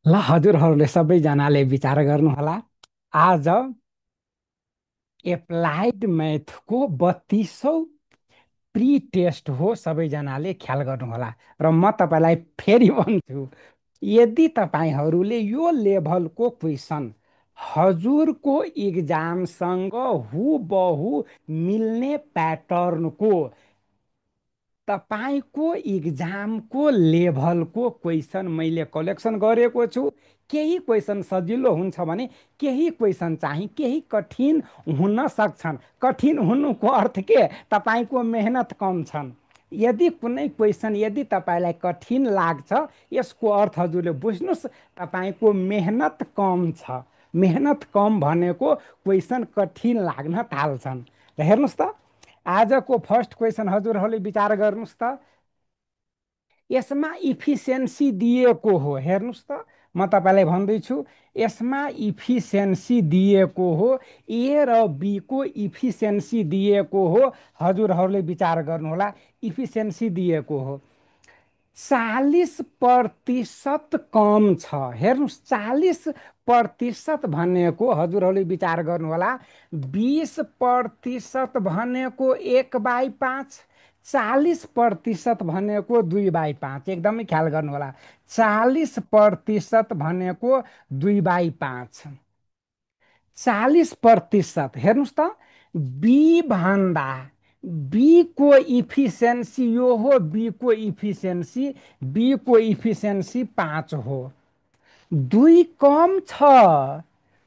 ल हजुरहरूले सबैजनाले विचार गर्नुहोला। आज एप्लाइड मैथको 32औं प्री टेस्ट हो। सबैजनाले ख्याल गर्नुहोला। र म तपाईँलाई फेरि भन्छु, यदि तपाईँहरूले यो लेभलको क्वेसन हजुरको इक्जामसँग हुबहु मिल्ने प्याटर्नको तपाईँको इक्जामको लेभलको क्वेसन मैले कलेक्सन गरेको छु। केही क्वेसन सजिलो हुन्छ भने केही क्वेसन चाहिँ केही कठिन हुन सक्छन्। कठिन हुनुको अर्थ के, तपाईँको मेहनत कम छन्। यदि कुनै क्वेसन यदि तपाईँलाई कठिन लाग्छ, यसको अर्थ हजुरले बुझ्नुहोस् तपाईँको मेहनत कम छ। मेहनत कम भनेको क्वेसन कठिन लाग्न थाल्छन्। र हेर्नुहोस् त, आजको फर्स्ट क्वेसन हजुरहरूले विचार गर्नुहोस् त। यसमा इफिसियन्सी दिएको हो। हेर्नुहोस् त, म तपाईँलाई भन्दैछु, यसमा इफिसियन्सी दिएको हो। ए र बी को इफिसियन्सी दिएको हो। हजुरहरूले विचार गर्नुहोला, इफिसियन्सी दिएको हो 40% कम छ। हेर्नुहोस्, 40% भनेको हजुरहरूले विचार गर्नुहोला, 20% भनेको 1/5, 40% भनेको 2/5। एकदमै ख्याल गर्नुहोला, 40% भनेको 2/5। 40%। हेर्नुहोस् त, बी भन्दा बी को इफिसियन्सी यो हो। बी को इफिसियन्सी, बी को इफिसियन्सी 5 हो। 2 कम छ,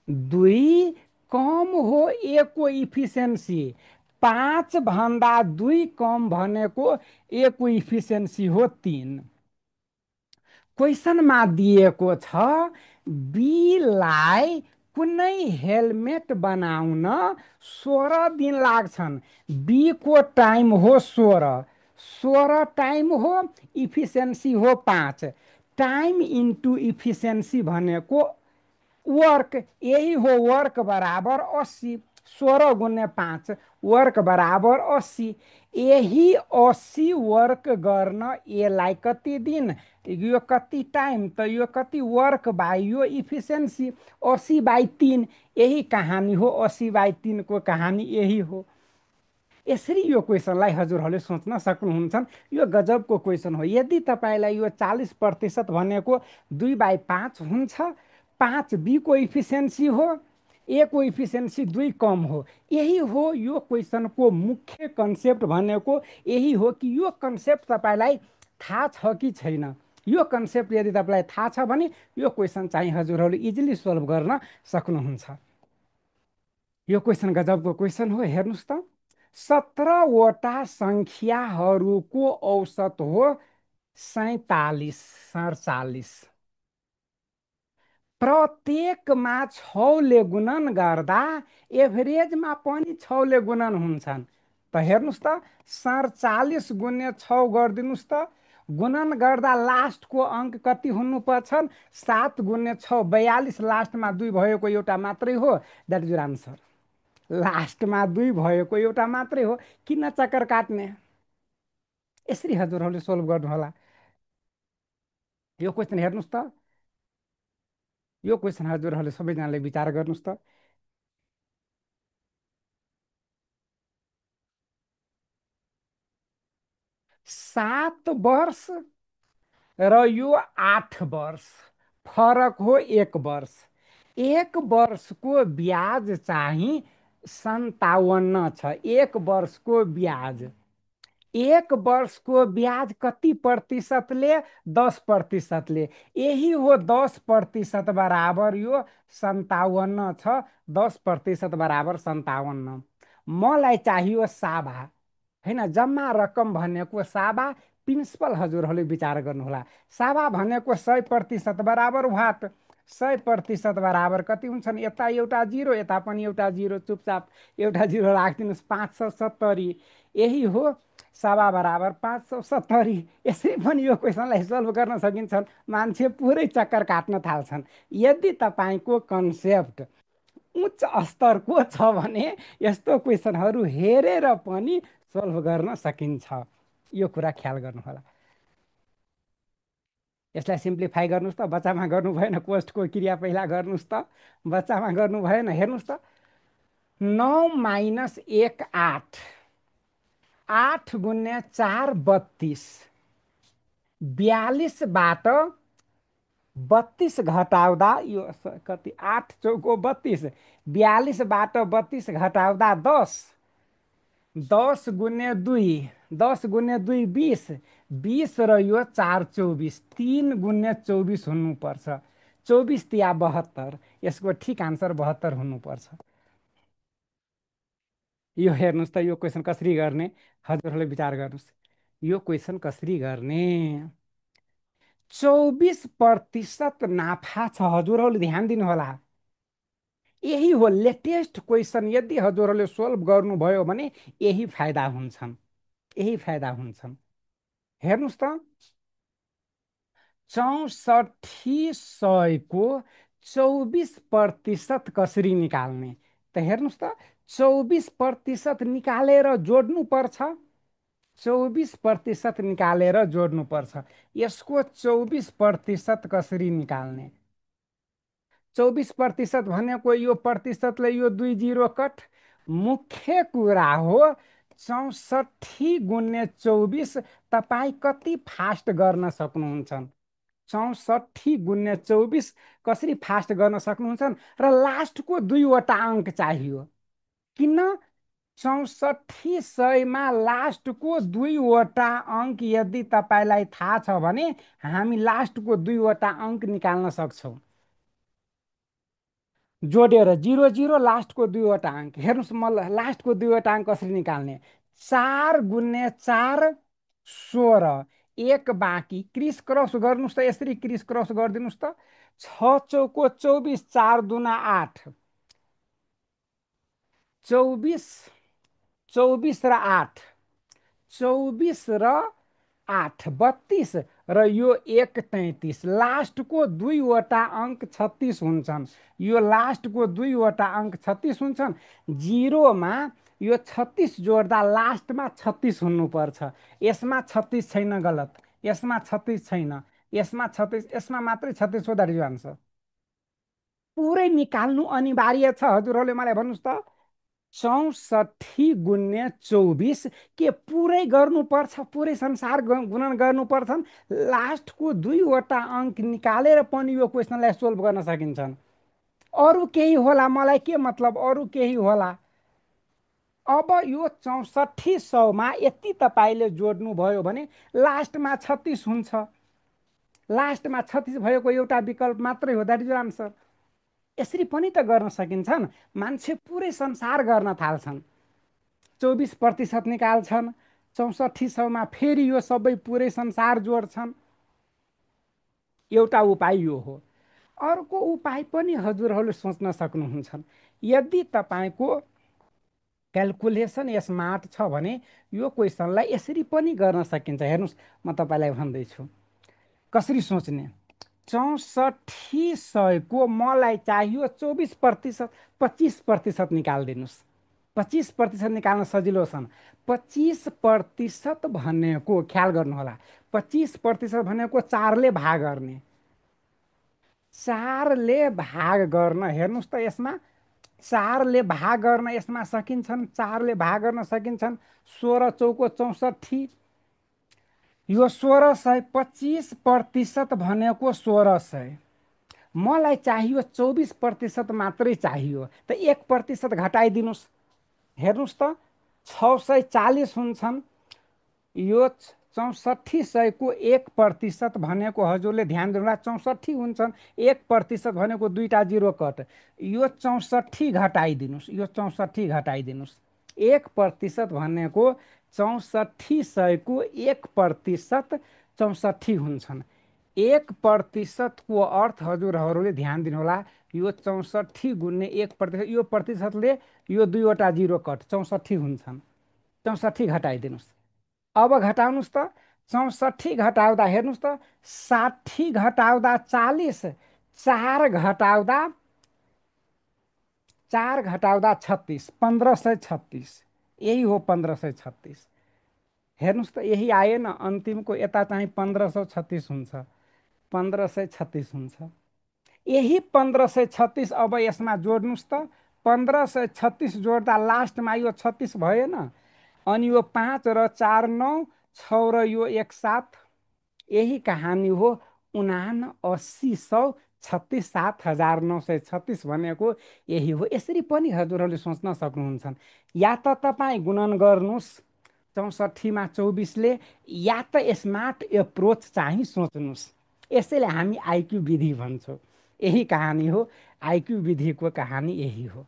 2 कम हो ए को इफिसियन्सी। 5 भन्दा 2 कम भनेको ए को इफिसियन्सी हो 3। क्वेसनमा दिएको छ बीलाई कुनै हेलमेट बनाउन 16 दिन लाग्छन्। बी को टाइम हो 16 टाइम हो, इफिसियन्सी हो 5। टाइम इन्टु इफिसियन्सी भनेको वर्क, यही हो वर्क बराबर 80। 16 गुणे 5 वर्क बराबर 80। यही 80 वर्क गर्न एलाई कति दिन, यो कति टाइम, त यो कति वर्क बाई यो इफिसियन्सी, 80/3। यही कहानी हो, 80/3 को कहानी यही हो। यसरी यो क्वेसनलाई हजुरहरूले सोच्न सक्नुहुन्छ। यो गजबको क्वेसन हो। यदि तपाईँलाई यो 40% भनेको 2/5 हुन्छ, 5 बी को इफिसियन्सी हो, ए को इफिसियन्सी 2 कम हो। यही हो यो क्वेसनको मुख्य कन्सेप्ट भनेको। यही हो कि यो कन्सेप्ट तपाईँलाई थाहा छ कि छैन। यो कन्सेप्ट यदि तपाईँलाई थाहा छ भने यो क्वेसन चाहिँ हजुरहरूले इजिली सोल्भ गर्न सक्नुहुन्छ। यो क्वेसन गजबको क्वेसन हो। हेर्नुहोस् त, 17वटा सङ्ख्याहरूको औसत हो 47, 47। प्रत्येकमा 6ले गुणन गर्दा एभरेजमा पनि 6ले गुणन हुन्छन्। त हेर्नुहोस् त, 47 गुणे 6 गरिदिनुहोस् त। गुणन गर्दा लास्टको अङ्क कति हुनुपर्छ? 7 गुणे 6 42। लास्टमा 2 भएको एउटा मात्रै हो। That is your answer. लास्टमा 2 भएको एउटा मात्रै हो। किन चक्कर काट्ने? यसरी हजुरहरूले सोल्भ गर्नुहोला। यो क्वेसन हेर्नुहोस् त, यो क्वेसन हजुरहरूले सबैजनाले विचार गर्नुहोस् त। 7 वर्ष र यो 8 वर्ष, फरक हो 1 वर्ष। 1 वर्षको ब्याज चाहिँ 57 छ। 1 वर्षको ब्याज, 1 वर्षको ब्याज कति प्रतिशतले? 10%ले। यही हो 10% बराबर यो 57 छ। 10% बराबर 57। मलाई चाहियो साबा, होइन, जम्मा रकम भनेको साबा। प्रिन्सिपल हजुरहरूले विचार गर्नुहोला। साबा भनेको 100% बराबर वाट? 100% बराबर कति हुन्छन्? यता एउटा 0, यता पनि एउटा 0। चुपचाप एउटा 0 राखिदिनुहोस्, 570। यही हो साबा बराबर 570। यसरी पनि यो क्वेसनलाई सोल्भ गर्न सकिन्छन्। मान्छे पुरै चक्कर काट्न थाल्छन्। यदि तपाईँको कन्सेप्ट उच्च स्तरको छ भने यस्तो क्वेसनहरू हेरेर पनि सोल्भ गर्न सकिन्छ। यो कुरा ख्याल गर्नुहोला। यसलाई सिम्प्लिफाई गर्नुहोस् त, बच्चामा गर्नु भएन, कोष्टको क्रिया पहिला गर्नुहोस् त, बच्चामा गर्नु भएन। हेर्नुहोस् त, 9 - 1 8, 8 × 4 32, 42बाट 32 घटाउँदा यो कति, 8 × 4 = 32, 42बाट 32 घटाउँदा 10, 10 × 2, 10 × 2 = 20, 20 र यो 4 = 24, 3 × 24 हुनुपर्छ। 24 तिया 72, यसको ठिक आन्सर 72 हुनुपर्छ। यो हेर्नुहोस् त, यो क्वेसन कसरी गर्ने, हजुरहरूले विचार गर्नुहोस्। यो क्वेसन कसरी गर्ने। 24% नाफा छ, हजुरहरूले ध्यान दिनुहोला। यही हो लेटेस्ट क्वेसन। यदि हजुरहरूले सोल्भ गर्नुभयो भने यही फाइदा हुन्छन्, यही फाइदा हुन्छन्। हेर्नुहोस् त, 6400 को 24% कसरी निकाल्ने, त हेर्नुहोस् त, 24% निकालेर जोड्नु पर्छ, 24% निकालेर जोड्नु पर्छ। यसको 24% कसरी निकाल्ने। 24% भनेको यो प्रतिशतले यो 2 0 कट। मुख्य कुरा हो 64 × 24। तपाईँ कति फास्ट गर्न सक्नुहुन्छ। 64 × 24 कसरी फास्ट गर्न सक्नुहुन्छ। र लास्टको 2वटा अङ्क चाहियो। किन 6400मा लास्टको 2वटा अङ्क यदि तपाईँलाई थाहा छ भने हामी लास्टको 2वटा अङ्क निकाल्न सक्छौँ। जोडेर 0 0 लास्टको 2वटा अङ्क। हेर्नुहोस्, म लास्टको 2वटा अङ्क कसरी निकाल्ने। 4 × 4 16, 1 बाँकी, क्रिस क्रस गर्नुहोस् त, यसरी क्रिस क्रस गरिदिनुहोस् त। 6 चौको 24, 4 दुना 8, 24, 24 र 8, 24 र 8 32 र यो 1 33। लास्टको 2वटा अङ्क 36 हुन्छन्। यो लास्टको 2वटा अङ्क 36 हुन्छन्। 0मा यो 36 जोड्दा लास्टमा 36 हुनुपर्छ। यसमा 36 छैन, गलत। यसमा 36 छैन, यसमा 36, यसमा मात्रै 36 हो। That is answer. पुरै निकाल्नु अनिवार्य छ। हजुरहरूले मलाई भन्नुहोस् त, 64 × 24 के पुरै गर्नुपर्छ, पुरै संसार गुणन गर्नुपर्छन्। लास्टको 2वटा अङ्क निकालेर पनि यो क्वेसनलाई सोल्भ गर्न सकिन्छन्। अरू केही होला, मलाई के मतलब, अरू केही होला। अब यो 6400मा यति तपाईँले जोड्नुभयो भने लास्टमा 36 हुन्छ। लास्टमा 36 भएको एउटा विकल्प मात्रै हो। That is answer. यसरी पनि त गर्न सकिन्छन्। मान्छे पुरै संसार गर्न थाल्छन्। 24% निकाल्छन्। 6400मा फेरि यो सबै पुरै संसार जोड्छन्। एउटा उपाय यो हो। अर्को उपाय पनि हजुरहरूले सोच्न सक्नुहुन्छ। यदि तपाईँको क्यालकुलेसन स्मार्ट छ भने यो क्वेसनलाई यसरी पनि गर्न सकिन्छ। हेर्नुहोस्, म तपाईँलाई भन्दैछु कसरी सोच्ने। 6400 को मलाई चाहियो 24%, 25% निकालिदिनुहोस्। 25% निकाल्न सजिलो छ। 25% भनेको ख्याल गर्नुहोला, 25% भनेको 4ले भाग गर्ने। 4ले भाग गर्न, हेर्नुहोस् त, यसमा 4ले भाग गर्न यसमा सकिन्छन्। 4ले भाग गर्न सकिन्छन्। 16 चौको 64, यो 1600। 25% भनेको 1600। मलाई चाहियो 24% मात्रै चाहियो, त 1% घटाइदिनुहोस्। हेर्नुहोस् त, 640 हुन्छन्। यो 6400 को 1% भनेको, हजुरले ध्यान दिनुहोला, 64 हुन्छन्। 1% भनेको 2टा 0 कट। यो 64 घटाइदिनुहोस्, यो 64 घटाइदिनुहोस्। 1% भनेको 6400 को 1% 64 हुन्छन्। 1% को अर्थ हजुरहरूले ध्यान दिनुहोला, यो 64 × 1%। यो प्रतिशतले यो 2वटा 0 कट 64 हुन्छन्। 64 घटाइदिनुहोस्। अब घटाउनुहोस् त। 64 घटाउँदा, हेर्नुहोस् त, 60 घटाउँदा 40, 4 घटाउँदा 36, 1536। यही हो 1536। हेर्नुहोस् त, यही आएन। अन्तिमको यता चाहिँ 1536 हुन्छ। 1536 हुन्छ। यही 1536 अब यसमा जोड्नुहोस् त। 1536 जोड्दा लास्टमा यो 36 भएन। अनि यो 5 र 4 9, 6 र यो 1 7। यही कहानी हो। 79,636, 7,936 भनेको यही हो। यसरी पनि हजुरहरूले सोच्न सक्नुहुन्छ। या त तपाईँ गुणन गर्नुहोस् 64 मा 24ले, या त स्मार्ट एप्रोच चाहिँ सोच्नुहोस्। यसैले हामी आइक्यू विधि भन्छौँ। यही कहानी हो। आइक्यू विधिको कहानी यही हो।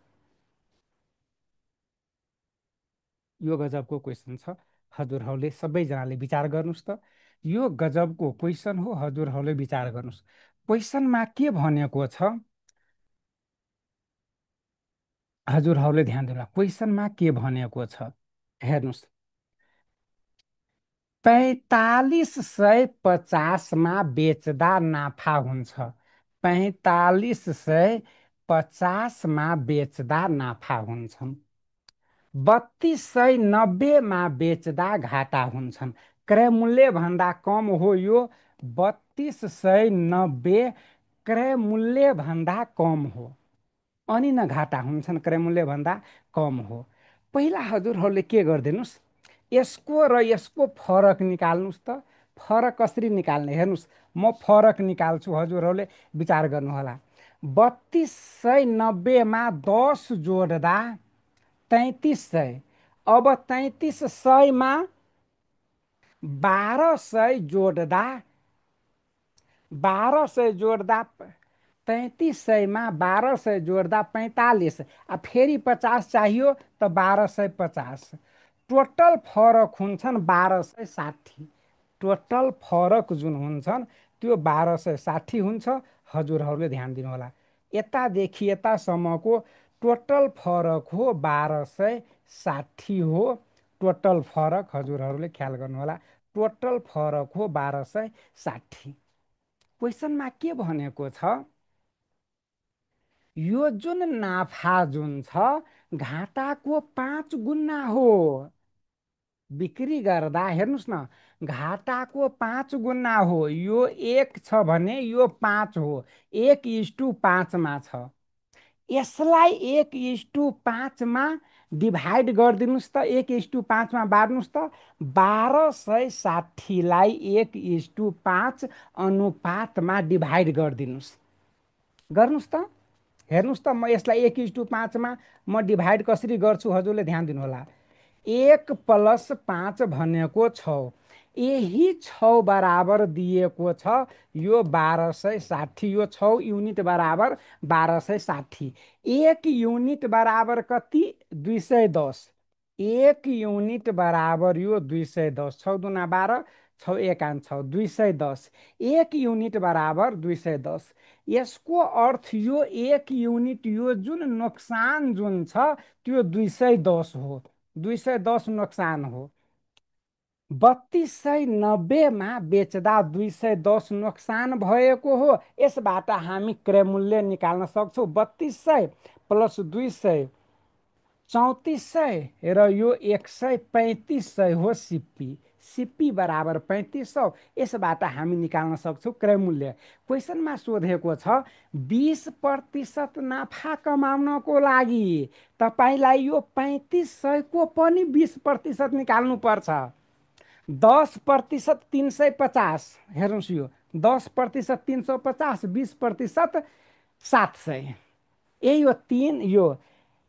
यो गजबको क्वेसन छ। हजुरहरूले सबैजनाले विचार गर्नुहोस् त। यो गजबको क्वेसन हो। हजुरहरूले विचार गर्नुहोस्। क्वेसनमा के भनेको छ हजुरहरूले ध्यान दिनु। क्वेसनमा के भनेको छ हेर्नुहोस्। 4550 बेच्दा नाफा हुन्छ। 4550 बेच्दा नाफा हुन्छ। 3290 बेच्दा घाटा हुन्छन्। क्रय मूल्य भन्दा कम हो यो। 3290 क्रय मूल्य भन्दा कम हो। अनि न घाटा हुन्छन्, क्रय मूल्य भन्दा कम हो। पहिला हजुरहरूले के गरिदिनुहोस्, यसको र यसको फरक निकाल्नुहोस् त। फरक कसरी निकाल्ने हेर्नुहोस्। म फरक निकाल्छु, हजुरहरूले विचार गर्नुहोला। 3290मा 10 जोड्दा 3300। अब 3300मा 1200 जोड्दा 3300 जोड्दा 45। फेरि 50 चाहियो त 1250। टोटल फरक हुन्छन् 1260। टोटल फरक जुन हुन्छन् त्यो 1260 हुन्छ। हजुरहरूले ध्यान दिनुहोला। यतादेखि यतासम्मको टोटल फरक हो 1260 हो। टोटल फरक हजुरहरूले ख्याल गर्नुहोला। टोटल फरक हो 1260। क्वेसनमा के भनेको छ, यो जुन नाफा जुन छ घाटाको 5 गुणा हो। बिक्री गर्दा हेर्नुहोस् न, घाटाको 5 गुणा हो। यो 1 छ भने यो 5 हो। 1:5 छ। यसलाई 1:5 डिभाइड गरिदिनुहोस् त। 1:5 बार्नुहोस् त। 1260लाई 1:5 अनुपातमा डिभाइड गरिदिनुहोस्। गर्नुहोस् त। हेर्नुहोस् त, म यसलाई 1:5 म डिभाइड कसरी गर्छु हजुरले ध्यान दिनुहोला। 1 + 5 भनेको 6। यही 6 बराबर दिएको छ यो 1260। यो 6 युनिट बराबर 1260। 1 युनिट बराबर कति? 210। 1 युनिट बराबर यो 210। 6 दुना 12, 6 एकान 6, 210। 1 युनिट बराबर 210। यसको अर्थ यो 1 युनिट, यो जुन नोक्सान जुन छ त्यो 210 हो। 210 नोक्सान हो। 3290मा बेच्दा 210 नोक्सान भएको हो। यसबाट हामी क्रय मूल्य निकाल्न सक्छौँ। 3200 + 200 3400 र यो 100 3500 हो सिप्पी। सिप्पी बराबर 3500। यसबाट हामी निकाल्न सक्छौँ क्रय मूल्य। क्वेसनमा सोधेको छ 20% नाफा कमाउनको लागि तपाईँलाई यो 3500को पनि 20% निकाल्नु पर्छ। 10% 350। हेर्नुहोस्, यो 10% 350, 20% 700। यही हो 3, यो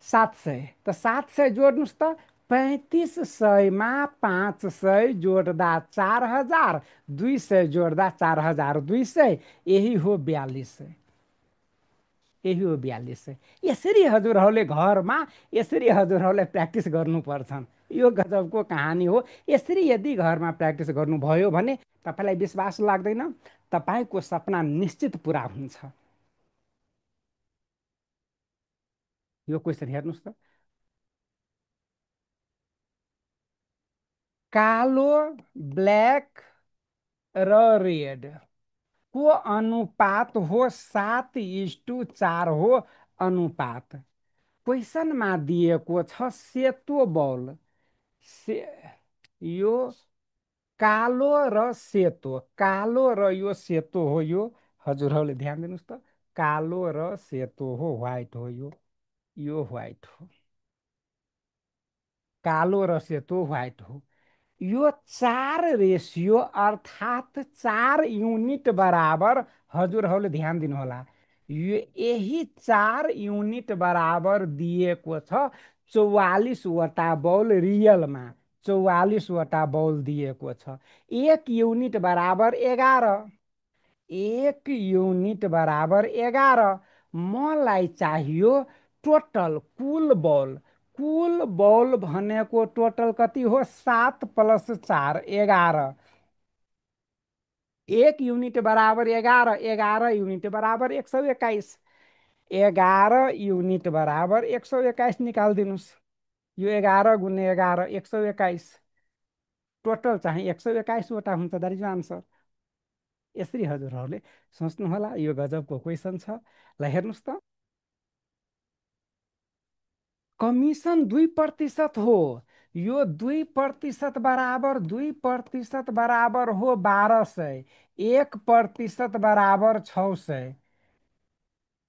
700। त 700 जोड्नुहोस् त। 3500मा 500 जोड्दा 4000, 200 जोड्दा 4200। यही हो 4200। यही हो 4200। यसरी हजुरहरूले घरमा यसरी हजुरहरूले प्र्याक्टिस गर्नुपर्छन्। यो गजबको कहानी हो। यसरी यदि घरमा प्र्याक्टिस गर्नुभयो भने तपाईँलाई विश्वास लाग्दैन, तपाईँको सपना निश्चित पुरा हुन्छ। यो क्वेसन हेर्नुहोस् त। कालो, ब्ल्याक र रेड को अनुपात हो 7:4 हो अनुपात। क्वेसनमा दिएको छ सेतो बल। से यो कालो र सेतो, कालो र यो सेतो हो यो। हजुरहरूले ध्यान दिनुहोस् त, कालो र सेतो हो, व्हाइट हो यो व्हाइट हो। कालो र सेतो व्हाइट हो। यो 4 रेसियो अर्थात् 4 युनिट बराबर, हजुरहरूले ध्यान दिनुहोला, यो यही 4 युनिट बराबर दिएको छ 44वटा बल रियलमा। 44वटा बल दिएको छ। 1 युनिट बराबर 11। 1 युनिट बराबर 11। मलाई चाहियो टोटल कुल बल। कुल बल भनेको टोटल कति हो? 7 + 4 11। 1 युनिट बराबर 11। 11 युनिट बराबर 121। 11 युनिट बराबर 121 निकालिदिनुहोस्। यो 11 × 11 121। टोटल चाहिँ 121वटा हुन्छ। That is answer. यसरी हजुरहरूले सोच्नुहोला। यो गजबको क्वेसन छ। ल हेर्नुहोस् त, कमिसन 2% हो। यो 2% बराबर 2% बराबर हो 1200। 1% बराबर 600।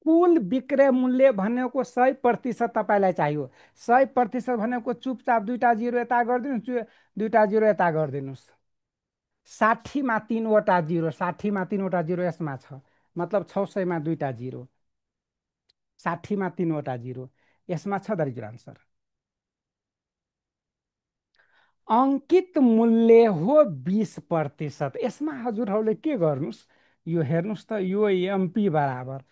कुल विक्रय मूल्य भनेको 100% तपाईँलाई चाहियो। 100% भनेको चुपचाप दुईटा जिरो यता गरिदिनुहोस्, दुईटा जिरो यता गरिदिनुहोस्। 60मा 3वटा जिरो, 60मा 3वटा जिरो यसमा छ, मतलब 600मा दुईटा जिरो, 60मा 3वटा जिरो यसमा छ। दरिज आन्सर। अङ्कित मूल्य हो 20%। यसमा हजुरहरूले के गर्नुहोस्, यो हेर्नुहोस् त, यो एमपी बराबर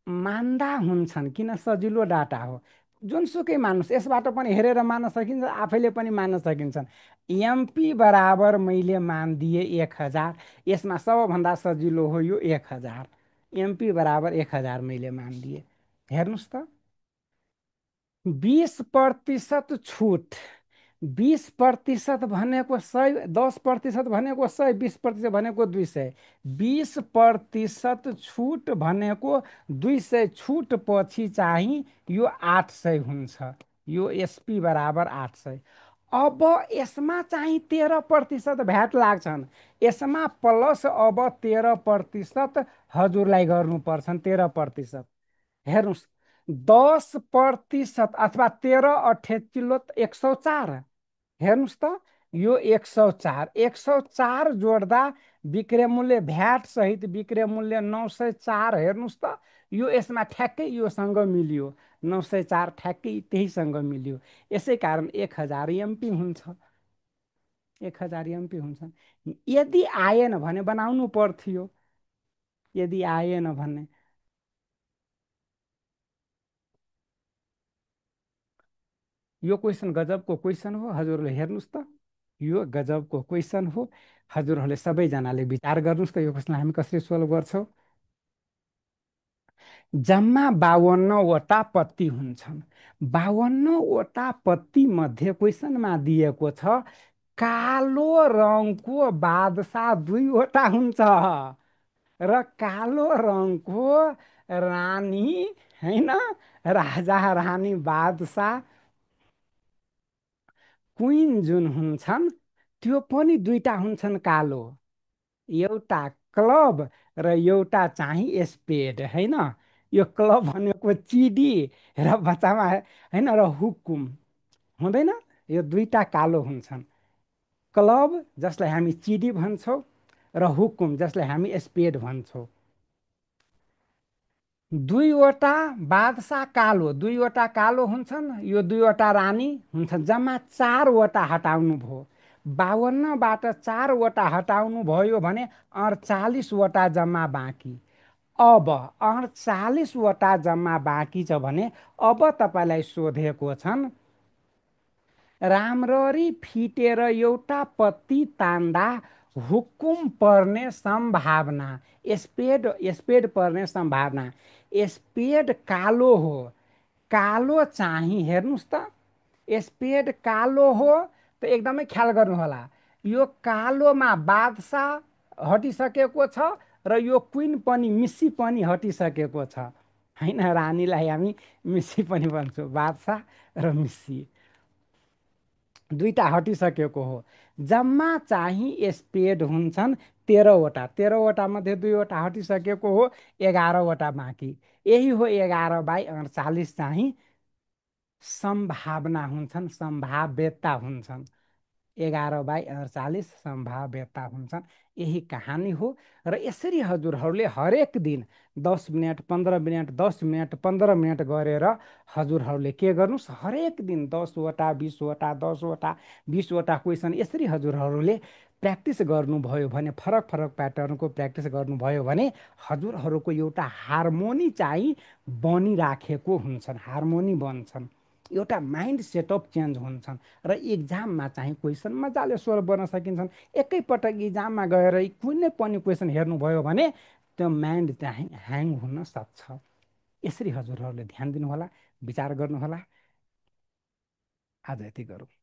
मान्दा हुन्छन् किन सजिलो डाटा हो। जुनसुकै मान्नुहोस्, यसबाट पनि हेरेर मान्न सकिन्छ, आफैले पनि मान्न सकिन्छन्। एमपी बराबर मैले मानिदिएँ 1000। यसमा सबभन्दा सजिलो हो यो 1000। एमपी बराबर 1000 मैले मानिदिएँ। हेर्नुहोस् त, 20% छुट। 20% भनेको 100, 10% भनेको 100, 20% भनेको 200। 20% छुट भनेको 200 छुट पछि चाहिँ यो 800 हुन्छ। यो एसपी बराबर 800। अब यसमा चाहिँ 13% भ्याट लाग्छन्। यसमा प्लस अब 13% हजुरलाई गर्नुपर्छन्। 13%। हेर्नुहोस्, 10% अथवा 13 अठेचिल्लो 104। हेर्नुहोस् त, यो 104, 104 जोड्दा विक्रय मूल्य भ्याट सहित विक्रय मूल्य 904। हेर्नुहोस् त, यो यसमा ठ्याक्कै योसँग मिल्यो। 904 ठ्याक्कै त्यहीसँग मिल्यो। यसै कारण 1000 एमपी हुन्छ। 1000 एमपी हुन्छ। यदि आएन भने बनाउनु पर्थ्यो। यदि आएन भने यो क्वेसन गजबको क्वेसन हो। हजुरहरूले हेर्नुहोस् त, यो गजबको क्वेसन हो। हजुरहरूले सबैजनाले विचार गर्नुहोस् त, यो क्वेसनलाई हामी कसरी सोल्भ गर्छौँ। जम्मा 52वटा पत्ती हुन्छन्। 52वटा पत्ती मध्ये क्वेसनमा दिएको छ कालो रङको बादशाह 2वटा हुन्छ र कालो रङको रानी, हैन, राजा रानी बादशाह क्विन जुन हुन्छन् त्यो पनि 2टा हुन्छन् कालो। एउटा क्लब र एउटा चाहिँ स्पेड, हैन। यो क्लब भनेको चिडी र बच्चामा, हैन, र हुकुम हुँदैन। यो 2टा कालो हुन्छन्। क्लब जसलाई हामी चिडी भन्छौँ र हुकुम जसलाई हामी स्पेड भन्छौँ। 2वटा बादशाह कालो, 2वटा कालो हुन्छन्। यो 2वटा रानी हुन्छन्। जम्मा 4वटा हटाउनु भयो। 52बाट 4वटा हटाउनु भयो भने 48वटा जम्मा बाँकी। अब 48वटा जम्मा बाँकी छ भने अब तपाईँलाई सोधेको छन् राम्ररी फिटेर एउटा पत्ती तान्दा हुकुम पर्ने सम्भावना, स्पेड स्पेड पर्ने सम्भावना। स्पेड कालो हो। कालो चाहिँ हेर्नुहोस् त, स्पेड कालो हो त एकदमै ख्याल गर्नुहोला। यो कालोमा बादशाह हटिसकेको छ र यो क्विन पनि, मिसी पनि हटिसकेको छ, हैन। रानीलाई हामी मिसी पनि भन्छौँ, बादशाह र मिसी। दुईटा हटिसकेको हो। जम्मा चाहिँ स्पेड हुन्छन् 13वटा, 13वटा मध्ये दुईवटा हटिसकेको हो, 11वटा बाँकी। यही हो 11/48 चाहिँ सम्भावना हुन्छन्, सम्भाव्यता हुन्छन्। 11/48 सम्भाव्यता हुन्छन्। यही कहानी हो। र यसरी हजुरहरूले हरेक दिन 10 मिनट 15 मिनट 10 मिनट 15 मिनट गरेर हजुरहरूले के गर्नुहोस्, हरेक दिन 10वटा 20वटा 10वटा 20वटा क्वेसन यसरी हजुरहरूले प्र्याक्टिस गर्नुभयो भने, फरक फरक प्याटर्नको प्र्याक्टिस गर्नुभयो भने हजुरहरूको एउटा हार्मोनी चाहिँ बनिराखेको हुन्छन्, हार्मोनी बन्छन्, एउटा माइन्ड सेटअप चेन्ज हुन्छन् र इक्जाममा चाहिँ क्वेसन मजाले सोल्भ गर्न सकिन्छन्। एकैपटक इक्जाममा गएर कुनै पनि क्वेसन हेर्नुभयो भने त्यो माइन्ड चाहिँ ह्याङ हुन सक्छ। यसरी हजुरहरूले ध्यान दिनुहोला, विचार गर्नुहोला। आज यति गरौँ।